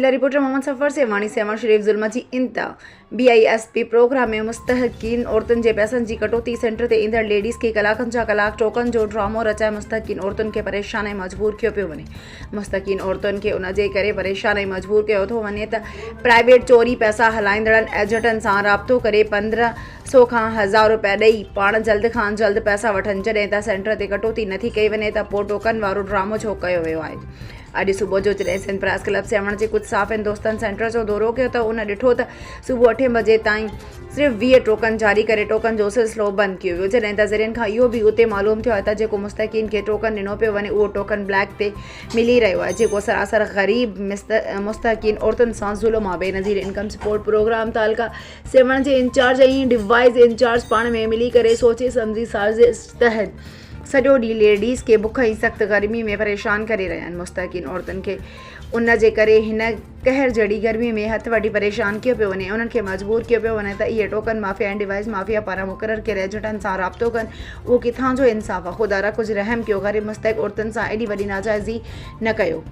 ضلع رپورٽر محمد سفر سيوهاڻي سيوهڻ شريف ظلم جي انتها بي I S P programme ۾ مستحقين عورتن جي پئسن جي ڪٽوتي سينٽر تي ايندڙ ليڊيز کي ڪلاڪن جا ڪلاڪ ٽوڪن جو ڊرامو رچائي مستحقين عورتن کي پريشان ۽ مجبور ڪيو پيو وڃي مستحقين عورتن کي ان جي ڪري پريشان ۽ مجبور ڪيو ٿو وڃي ته پرائيويٽ چوري پئسا هلائيندڙن ايجنٽن سان رابطو ڪري 1500 کان هزار روپيا ڏئي پاڻ جلد کان جلد پئسا وٺن جڏهن ته سينٽر تي ڪٽوتي نٿي ڪئي وڃي ته پوء ٽوڪن وارو ڊرامو ڇو ڪيو ويو آهي. اڄ صبح جو جڏهن سنڌ پريس ڪلب سيوهڻ جي ڪجهه صحافين دوستن سينٽر جو دورو ڪيو ته ان ڏٺو ته صبح اٺين بجي تائين صرف 20 ٽوڪن جاري ڪري ٽوڪن جو سلسلو بند ڪيو ويو جڏهن ته ذريعن کان اهو به اتي معلوم ٿيو آهي ته جيڪو مستحقين کي ٽوڪن ڏنو پيو وڃي اهو ٽوڪن بليڪ تي ملي رهيو آهي جيڪو سراسر غريب مستحقين عورتن سان ظلم آهي بينظير انڪم سپورٽ پروگرام تعلقه سيوهڻ جي انچارج ۽ ڊوائيز انچارج پاڻ ۾ ملي ڪري سوچي سمجهي سازش تحت سڄو ڏينهن ليڊيز کي بک ۽ سخت گرمي ۾ پريشان ڪري رهيا آهن. مستحقين عورتن کي ان جي ڪري هن قهر جهڙي گرمي ۾ هٿ وڍي پريشان ڪيو پيو وڃي ۽ انهن کي مجبور ڪيو پيو وڃي ته اهي ٽوڪن مافيا ۽ ڊوائيس مافيا پاران مقرر ڪيل ايجنٽن سان رابطو ڪن اهو ڪٿان جو انصاف آهي خدارا ڪجهه رحم ڪيو غريب مستحق عورتن سان ايڏي وڏي ناجائزي نه ڪيو.